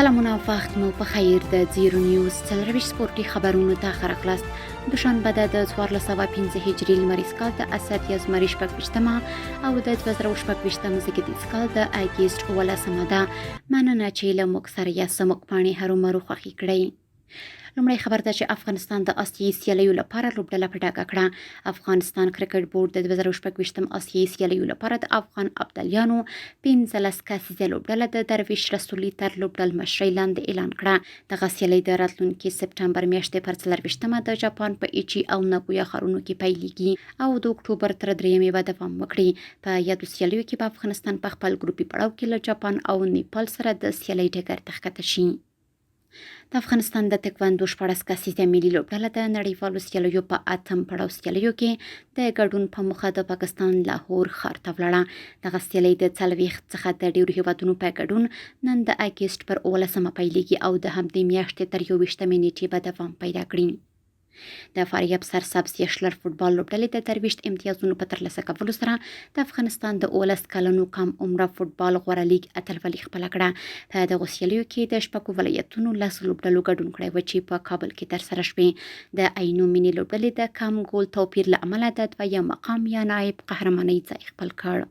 سلامونه وخت مو په خیر. د زیرو نیوز 24 سپورتي خبرونو ته ښه راغلاست. دوشنبه ده د 1405 هجري لمریز کال د اسد یا زمري 26مه او د 2026 زېږدیز کال د اګست 17مه ده. مننه چې له موږ سره یاست. موږ پاڼې هرومرو خوښې کړئ. لومړی خبر ده چې افغانستان د آسیایي سیالیو لپاره لوبډله په ډاګه کړه. افغانستان کرکټ بورډ د 2026 آسیایي سیالیو لپاره د افغان ابدالیانو 15 کسیزه لوبډله د درویش رسولي تر لوبډل مشرۍ لاندې اعلان کړه. دغه سیالۍ د راتلونکي سپټمبر میاشتې پر 24مه د جاپان په ایچي او ناګویا ښارونو کې پیلیږي او د اکټوبر تر 3مې به دوام وکړي. په یادو سیالیو کې به افغانستان په خپل ګروپي پړاو کې له جاپان او نیپال سره د سیالۍ ډګر ته ښکته شي. د افغانستان د تکواندو 16 کسیزه ملي لوبډله د نړیوالو سیالیو په اتم پړاو سیالیو کې د ګډون په موخه د پاکستان لاهور ښار ته ولاړه. دغه سیالۍ د 40 څخه د ډېرو هېوادونو په ګډون نن د اګست پر 17مه پیلېږي او د همدې میاشتې تر 21مې نېټې به دوام پیدا کړي. د فاریاب سرسبز یشلر فوټبال لوبډلې د 23 امتیازونو په ترلاسه کولو سره د افغانستان د 17 کلنو کم عمره فوټبال غوره لیګ اتلولي خپله کړه. په دغو سیالیو کې د شپږو ولایتونو 10 لوبډلو ګډون کړی و چې په کابل کې ترسره شوې. د عینو مینې لوبډلې د کم ګول توپیر له امله د دویم مقام یا نایب قهرمانۍ ځای خپل کړ.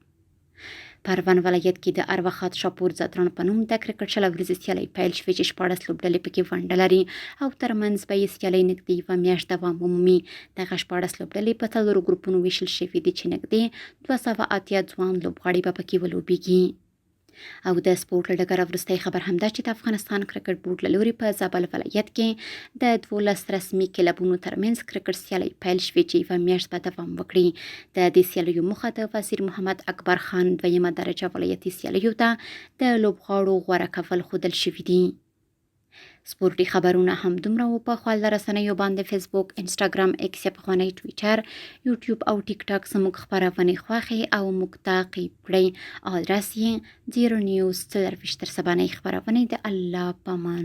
پروان ولایت کې د ارواښاد شاپور ځدراڼ په نوم د کرکټ 20 اوریزې سیالۍ پیل شوې چې 16 لوبډلې پکې ونډه لري او ترمنځ به یې سیالۍ نږدې یوه میاشت دوام ومومي. دغه 16 لوبډلې په څلورو ګروپونو ویشل شوې دي چې نږدې 280 ځوان لوبغاړي به پکې ولوبیږي. او د سپورټ له ډګره وروستی خبر هم دا چې د افغانستان کرکټ بورډ له لوري په زابل ولایت کې د 12 رسمي کلبونو ترمنځ کرکټ سیالۍ پیل شوې چې یوه میاشت به دوام وکړي. د دې سیالیو موخه د وزیر محمد اکبر خان دویمه درجه ولایتي سیالیو ته د لوبغاړو غوره کول ښودل شوي دي. سپورټي خبرونه هم دومره وو. په خواله رسنیو باندې فیسبوک، انسټاګرام، ایکس یا پخوانی ټویټر، یوټیوب او ټیک ټاک زموږ خپرونې خوښې او موږ تعقیب کړئ. آدرس یې زیرو نیوز 24. تر سبانۍ خپرونې د الله پامان.